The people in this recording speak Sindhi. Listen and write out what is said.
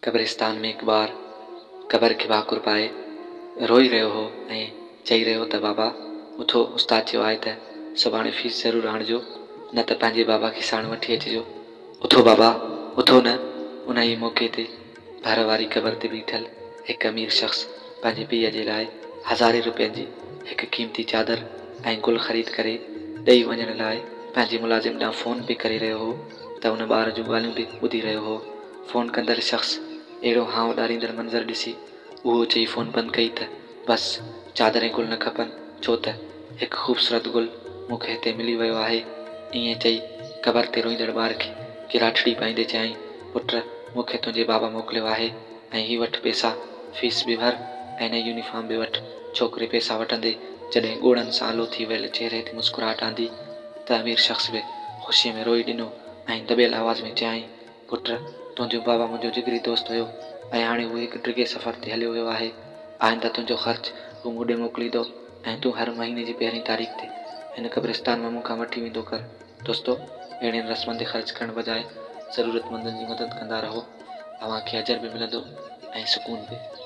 قبرستان ۾ هڪ ٻار قبر کي ڀاڪر پائي روئي رهيو هو ۽ چئي رهيو هو ته بابا اٿو استاد چيو آهي ته سڀاڻي فيس ضرور آڻجو نه ته پنهنجي بابا کي ساڻ وٺي اچجو. اٿو بابا اٿو نه. انهيء موقعي تي ڀر واري قبر تي بيٺل هڪ امير شخص پنهنجي پيء جي لاء هزارين روپين جي هڪ قيمتي چادر ۽ گل خريد ڪري ڏئي وڃڻ لاء پنهنجي ملازم ڏانهن فون به ڪري رهيو هو ته ان ٻار جون ڳالهيون به ٻڌي رهيو هو. فون ڪندڙ شخص اهڙو هانء ڏاريندڙ منظر ڏسي اهو چئي فون بند ڪئي ته بس چادر ۽ گل نه کپن ڇو ته هڪ خوبصورت گل مون کي هتي ملي ويو آهي. ائين چئي قبر تي روئيندڙ ٻار کي ڳراٺڙي پائيندي چيائين پٽ مون کي تنهنجي بابا موڪليو آهي ۽ هي وٺ پئسا فيس به ڀر ۽ نئين يونيفارم به وٺ. ڇوڪري پئسا وٺندي جڏهن ڳوڙهن سان آلو ٿي ويل چهري تي مسڪراهٽ آندي ته امير شخص به خوشيء ۾ روئي ڏنو ۽ دٻيل آواز ۾ چيائين پٽ، تنهنجو بابا منهنجو جگري دوست هيو ۽ هاڻي هو هڪ ڊگهي سفر تي هليو ويو آهي. آئنده تنهنجو خرچ هو مون ڏي موڪليندو ۽ تون هر مهيني جي پهرين تاريخ تي هن قبرستان مان مون کان وٺي ويندو ڪر. دوستو! اهڙين رسمن تي خرچ ڪرڻ بجاء ضرورتمندن جي مدد ڪندا رهو. اوهان کي اجر به ملندو ۽ سڪون به.